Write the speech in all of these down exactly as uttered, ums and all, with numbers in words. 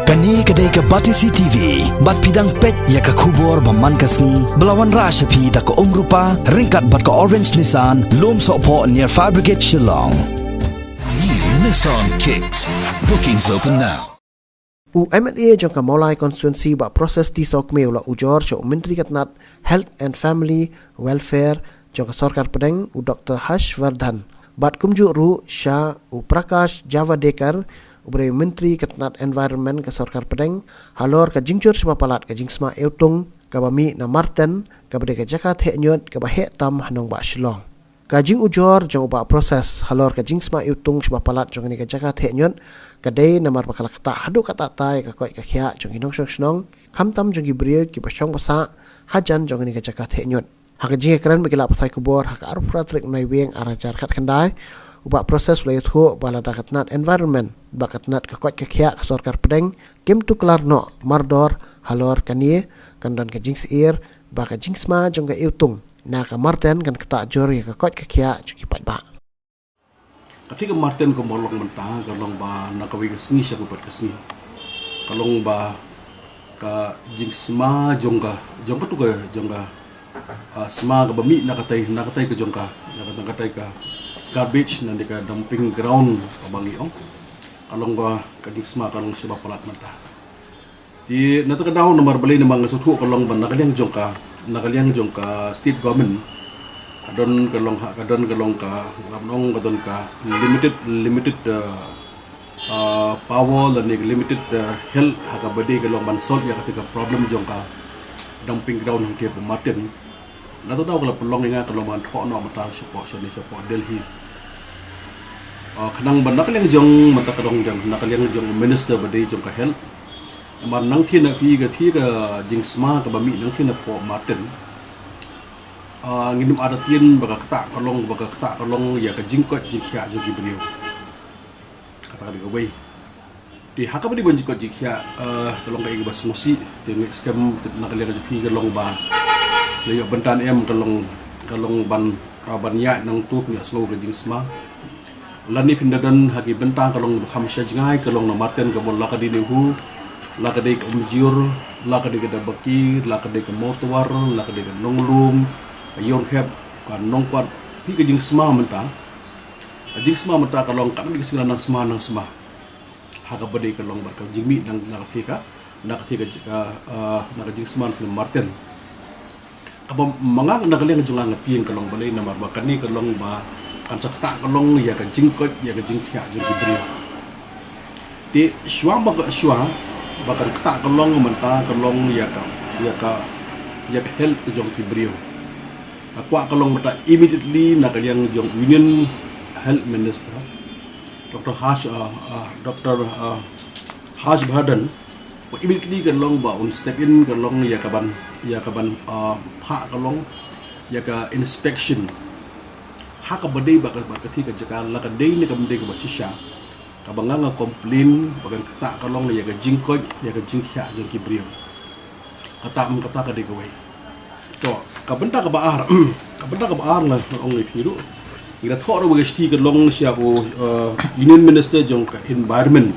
Kane ka dei ka Batesi T V, bad phi dang peit ïa ka khubor ba man ka sngi, ba la wanrah sha phi da ka Umrupa, ryngkat bad ka Orange Nissan, Lumsohphoh near Fire Brigade Shillong. New Nissan Kicks. Bookings open now. U M L A jong ka Mawlai constituency Bah Proses T Sokmie u la ujor sha u Myntri ka tnat Health and Family Welfare jong ka sorkar pdeng u Doktor Harsh Vardhan. Bad kumjuh ruh sha u Prakash Javadekar, u ba dei u Myntri ka tnat Environment ka sorkar pdeng, halor ka jingjur sha ba palat ka jingsma iwtung kaba mih na Marten, kaba dei ka jaka theh ñiut kaba heh tam ha nongbah Shillong. Ka jingujor jong u Bah Proses halor ka jingsma iwtung sha ba palat jong kane ka jaka theh ñiut ka dei namar ba ka la ktah haduh katta katta ïa ka koit ka khiah jong ki nongshong shnong, khamtam jong ki briew kiba shong ba sah hajan jong kane ka jaka theh ñiut. Ha ka jingïakren bad ki lad pathai khubor ha ka arphew phra tarik u Naiwieng ar hajar khatkhyndai, u Bah Proses u la ïathuh ba lada ka tnat Environment bad ka tnat ka koit ka khiah ka sorkar pdeng kim tuklar noh mardor halor kane, kan don ka jingsyier ba ka jingsma jong ka iwtung na ka Marten kan ktah jur ïa ka koit ka khiah jong ki paidbah. Ka thik ka Marten ka mawlong mynta ka long ba na kawei ka sngi sha kawei pat ka sngi ka long ba ka jingsma jong ka, jong ka tu ka, jong ka, ah, sma kaba mih na katai, na katai ka jong ka, na katai ka garbage, na ka dumping ground kaba ngi ong, ka long ba ka jingsma ka long sha ba palat mynta. Te na kata ka daw namar balei namar nga sngewthuh ka long ba na ka liang jong ka, na ka liang jong ka state government ka don ka long ha, ka don ka long ka, ka long ka don ka limited, limited, uh, uh, power lane ka limited, uh, help ha kaba dei ka long ban solve ïa kata ka problem jong ka dumping ground hangtei ha Marten. Na kata ka daw ka la pynlong ïa nga ka long ban thoh noh mynta shapoh shane shapoh Delhi. Uh, khnang ba na ka liang jong mynta ka long jong, na ka liang jong minister ba dei jong ka health. Namar nangta na phi ka thie ka jingsma kaba mih nangta na poh Marten. Ah, ngin ym artatien ba ka ktah ka long, ba ka ktah ka long ïa ka jingkoit jingkhiah jong ki briew. Kata ka dei kawei. Te ha kaba dei ban jingkoit jingkhiah, ah, ka long kaei kaba sngewsih, te ngi skhem na ka liang jong phi ka long ba la ïoh bynta ne em ka long, ka long ban, ah, ban ïaid nangtu, phin ïohsngew ka jingsma. Lane phin da don ha ki bynta ka long ba kham shah jngai ka long na Marten ka mut la ka dei na Iwhu, la ka dei ka Umjur, la ka dei ka Dabaki, la ka dei ka Mawtawar, la ka dei ka Nonglum, ka Ïewrynghep, ka Nongkwat, phi ka jingsma mynta. Ka jingsma mynta ka long ka dei ka sngewsih nang sma nang sma. Ha kaba dei ka long bad ka jingmih nang na ka thie ka, na ka thie ka, ah, na ka jingsma na Marten. Kaba ma nga na ka liang jong nga nga tieng ka long balei namar ba kane ka long ba kan sa ktah ka long ïa ka jingkoit ïa ka jingkhiah jong ki briew. Te shuwa ba ka shuwa ba kan ktah ka long mynta ka long ïa ka, ïa ka, ïa ka health ka jong ki briew. Ka kwah ka long mynta immediately na ka liang jong Union Health Minister, Doktor Harsh, uh, uh, Doktor, uh, Harsh Vardhan, ba immediately ka long ba un step in ka long ïa ka ban, ïa ka ban, uh, phah ka long ïa ka inspection. Ha kaba dei ba ka, ba ka thie ka jaka la ka dei ne kam dei kaba shisha. Kaba nga nga complain ba kan ktah ka long ïa ka jingkoit ïa ka jingkhiah jong ki briew. Kata, mm, kata ka dei kawei. To, ka bynta kaba ar, ka bynta kaba ar la ong ïa phi ruh. Ngi la thoh ruh ba ka shithi ka long sha u, uh, Union Minister jong ka Environment,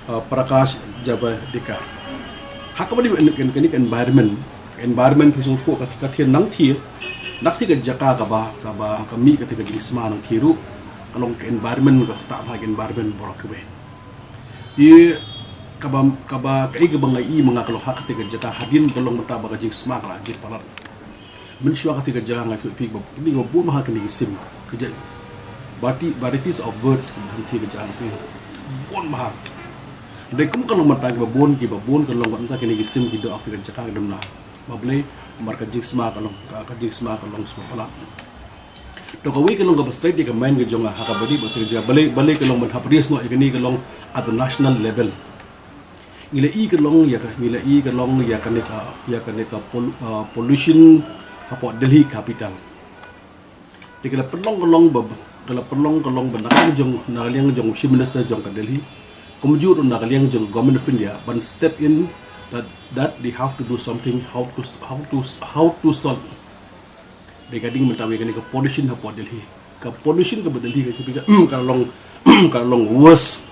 uh, Prakash Javadekar. Ha kaba dei ka, ka, ka environment, ka environment phi sngewthuh ka, ka thie nangthie, nangthie ka jaka kaba, kaba, ka mih ka thie ka jingsma nangthie ruh. Ka long ka environment ka ktah bha ka environment baroh kawei. Te kaba, kaba, kaei kaba nga i ma nga ka long ha kata ka jaka hadien ka long mynta ba ka jingsma ka la jur palat. Mynshuwa kata ka jaka nga ïathuh ïa phi ba kine ba bun bha kine ki sim. Ka ja-, variety, varieties of birds ka bun kata ka jaka nga ïathuh. Bun bha. Dei kum ka long mynta kiba bun, kiba bun ka long mynta kine ki sim ki doh ha kata ka jaka ka dum na. Ba balei, namar ka jingsma ka long, ka, ka jingsma ka long sngewbha palat. To kawei ka long kaba straight ïa ka main ka jong nga ha kaba dei ba te ka jaka balei, balei ka long ban hap risk noh ïa kane ka long at the national level. Ngi la i ka long ïa ka, ngi la i ka long ïa kane ka, ïa kane ka pol-, uh, pollution hapoh Delhi capital. Te ka la pynlong ka long ba, ka la pynlong ka long ba na ka liang jong, na ka liang jong Chief Minister jong ka Delhi. Kumjuh ruh na ka liang jong Government of India ban step in that, that they have to do something how to, how to, how to solve. Dei ka ding mynta wei kane ka pollution hapoh Delhi. Ka pollution kaba Delhi ka, ka, ka long, ka long worse.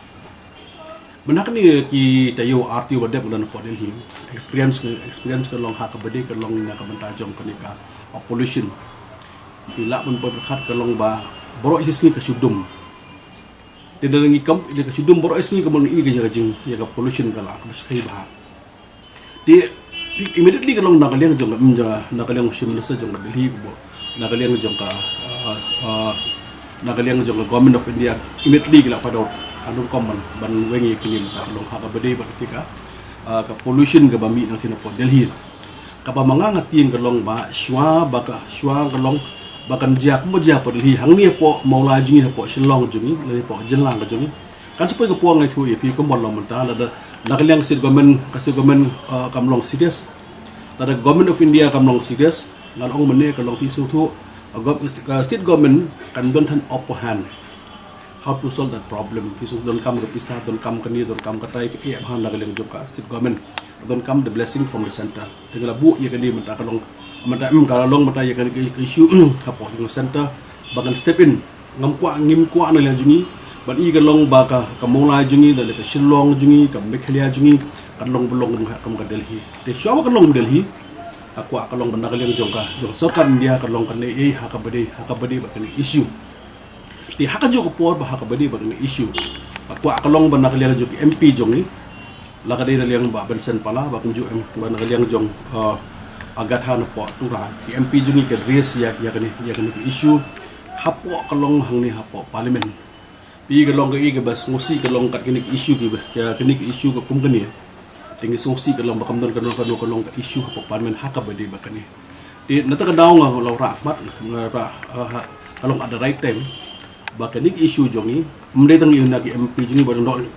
Mynta kane ki taïew ar taïew ba dep nga don hapoh Delhi. Experience ka, experience ka long ha kaba dei ka long na ka bynta jong kane ka, uh, pollution. Te lah ban pyrkhat ka long ba baroh shi sngi ka shu dum. Te da ngi kam, da ka shu dum baroh shi sngi ka mon ngi ka jing, ïa ka pollution ka la ka ba shkai ba. Te immediately ka long na ka liang jong ka, mm, jong ka, na ka liang Chief Minister jong ka Delhi ka bor, na ka liang jong ka, uh, uh, na ka liang jong ka Government of India, immediately ka la find out, ah, don kam ban, ban weng ïa kine, ka long ha kaba dei bad ka, uh, ka pollution kaba mih na ka shnong hapoh Delhi. Kaba ma nga nga tieng ka long ba shuwa ba ka, shuwa ka long ba kan jia kumba jia hapoh Delhi, hangne hapoh Mawlai jong ngi, hapoh Shillong jong ngi, lane hapoh jylla ka jong ngi. Kan sa poi ka por nga ïathuh ïa phi kumba long mynta, lada na ka liang state government, ka state government, uh, kam long serious. Lada Government of India kam long serious, nga la ong mynne ka long, phi sngewthuh, uh, gov-, uh, state government kan don than upper hand. How to solve that problem? Phi sngewthuh, donkam ka pisa, donkam kane, donkam katai, ka ïa bha na ka liang jong ka state government. Donkam the blessing from the center. Te nga la buh ïa kane mynta ka long, mynta, mm, ka long mynta ïa kane ka, ka issue, hapoh jong ka center ba kan step in. Ngam kwah, ngim kwah na liang jong ngi ban i ka long ba ka, ka Mawlai jong ngi, lane ka Shillong jong ngi, ka Meghalaya jong ngi kan long ba long kum ka, kum ka Delhi. Te shuwa ba kan long Delhi, nga kwah ka long ba na ka liang jong ka, jong ka sorkar India ka long kan leh ei ha kaba dei, ha kaba dei bad kane ka issue. Te ha kajuh ka por ba ha kaba dei bad kane ka issue, nga kwah ka long ba na ka liang jong ki M P jong ngi, la ka dei na liang Bah Benson Pala, ba kumjuh em, ba na ka liang jong, uh, Agatha na poh Tura, ki M P jong ngi ki raise ïa, ïa kane, ïa kane ka issue hapoh, ka long hangne hapoh Parliament. Phi, ka long ka, i kaba sngewsih ka long kat kane ka issue kiba, ïa kane ka issue ka kum kane. Te ngi sngewsih ka long ba kam don kano kano ka long ka issue hapoh Parliament ha kaba dei bad kane. Te na kata ka daw nga la rah khmat, nga rah, uh, ha, ka long at the right time. Ba kane ka issue jong ngi, ym dei tang ïa na ki M P jong ngi, ba dang dei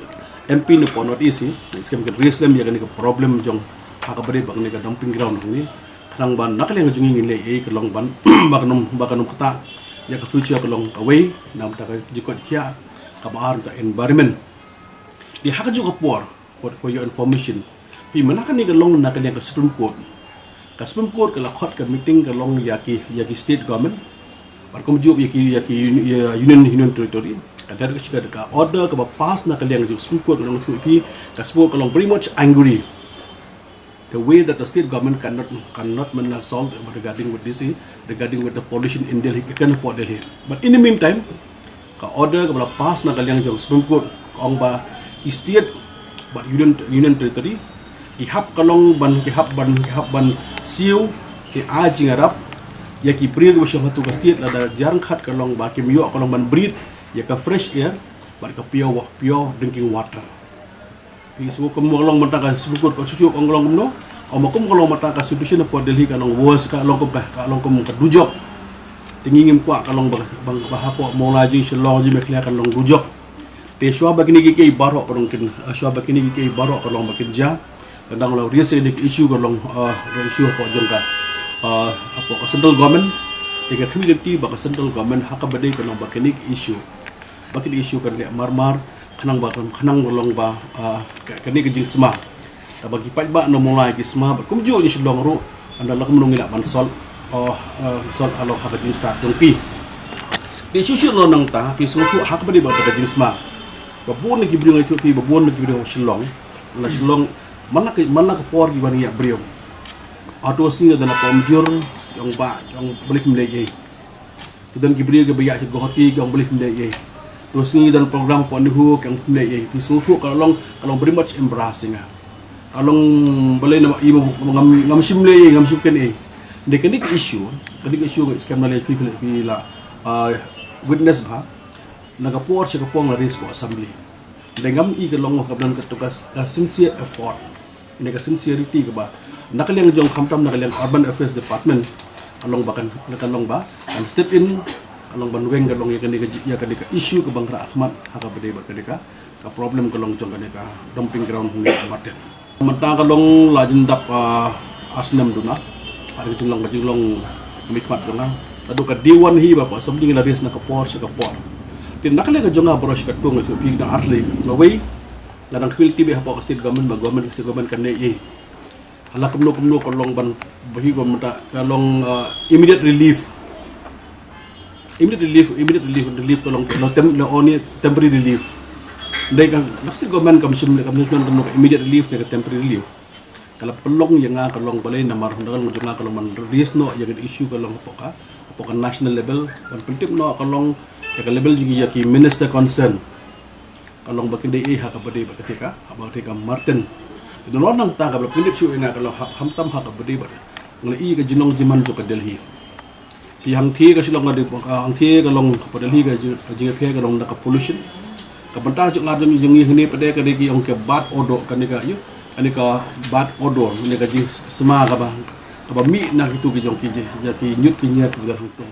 M P na poh North East hi, skem kan raise lem ïa kane ka problem jong ha kaba dei bad kane ka dumping ground hangne. Khnang ba na ka liang jong ngi ngin leh ei ka long ban, ba kan ym, ba kan ym ktah ïa ka future ka long kawei, na ka bynta ka jingkoit jingkhiah, kaba ar na ka environment. Te ha kajuh ka por, for, for your information, phi, mynta kane ka long na ka liang ka Supreme Court. Ka Supreme Court ka la khot ka meeting ka long ïa ki, ïa ki state government, bad kumjuh ïa ki, ïa ki uni-, ïa Union, Union Territory. Ka dei ka, ka order kaba pass na ka liang jong Supreme Court, ka long, phi, ka Supreme Court ka long very much angry the way that the state government cannot, cannot, mynta solve regarding with this, eh, regarding with the pollution in Delhi, kan hapoh Delhi. But in the meantime, ka order kaba la pass na ka liang jong Supreme Court ka ong ba ki state bad Union, Union Territory ki hap ka long ban, ki hap ban, ki hap ban siew, ki ai jingïarap ïa ki briew kiba shong ha tu ka state, lada jingkhat ka long ba kim ïoh ka long ban breathe ïa ka fresh air bad ka pure wa-, pure drinking water. Phi, shu kum ka long mynta ka Supreme Court ka shu shu ong ka long kumno. Ong ba kum ka long mynta ka situation hapoh Delhi ka long worse, ka long kum ka, ka long kum ka dujok. Te ngi ngim kwah ka long ba, ba, ba hapoh Mawlai jong ngi, Shillong jong ngi, Meghalaya ka long dujok. Te shuwa ba kine ki, ki baroh ka long kin, uh, shuwa ba kine ki, ki baroh ka long ba kin jia, ka dang la raise ïa kane ka issue ka long, uh, issue hapoh jong ka, uh, hapoh ka central government. Te ka khmih lynti ba ka central government ha kaba dei ka long ba kane ka issue, ba kane ka issue kan leh marmar, khnang ba, khnang ba long ba, ah, ka, kane ka jingsma kaba ki paidbah na Mawlai ki sma, bad kumjuh ngi Shillong ruh, ynda la kumno ngi lah ban solve, oh, ah, solve halor ha ka jingstad jong ki. Te shuh shuh nangta, phi sngewthuh ha kaba dei bad ka jingsma, ba bun na ki briew, nga ïathuh phi, ba bun na ki briew Shillong, na Shillong, man la ka, man la ka por kiba ngi ïa briew. Hato sngi da na pom jur, ki ong ba, ki ong balei phim leh ei. Ki don ki briew kiba ïaid sha Guwahati, ki ong balei phim leh ei. Hato sngi don program hapoh NEHU, ki ong phim leh ei. Phi sngewthuh ka long, ka long very much embarrassing, ah. Ka long balei namar i ma ngam, ngam shym leh ei, ngam shym kren ei. Dei kane ka issue, kane ka issue nga skhem na lei phi, phi, phi la, ah, witness bha. Na ka por sha ka por nga raise hapoh Assembly. Dei ngam i ka long ka don ka, ka, ka sincere effort. Ine ka sincerity kaba na ka liang jong, khamtam na ka liang Urban Affairs Department, ka long ba kan, ka long ba kan step in, ka long ban weng, ka long ïa kane ka ji-, ïa kane ka issue kaba nga rah khmat ha kaba dei bad kane ka, ka problem ka long jong kane ka dumping ground hangne ha Martin. Mynta ka long la jin dap, ah, ar snem duna. Ar ka jinglong, ka jinglong mihkhmat jong nga. Naduh ka day one hi ba hapoh Assembly nga la raise na ka por sha ka por. Te na ka liang ka jong nga baroh shi katta nga ïathuh phi na artylli. Kawei, nga dang khmih lynti beit hapoh ka state government, ba government, ka state government kan leh ei. Hala kumno kumno ka long ban, ba hi ka mynta ka long, uh, immediate relief. Immediate relief, immediate relief, relief ka long, long tem-, long only temporary relief. Dei ka, na state government ka mission, ka mission ka long ka immediate relief ne ka temporary relief. Ka la pynlong ïa nga ka long balei namar hynda ka long jong nga ka long ban raise noh ïa ka issue ka long hapoh ka, hapoh ka national level, ban pyntip noh ka long ïa ka level jong ïa ki minister concern. Ka long ba kin dei ei ha kaba dei bad kata ka, ha ba kata ka Martin. Te nalor nangta ka ba la pyntip shuh ïa nga ka long ha, khamtam ha kaba dei bad. Nga la i ka jinglong jingman jong ka Delhi. Phi hangthie ka Shillong ka dei, hangthie ka long hapoh Delhi ka jing, ka jingïapher ka long na ka pollution. Ka bynta jong nga jong, jong ngi hangne pat de ka dei ki ong ka bad odor kane ka ïa, kane ka bad odor, kane ka jingsma kaba, kaba mih na kitu ki jong ki, ki, ki ñiut ki ñiat kiba don hangto.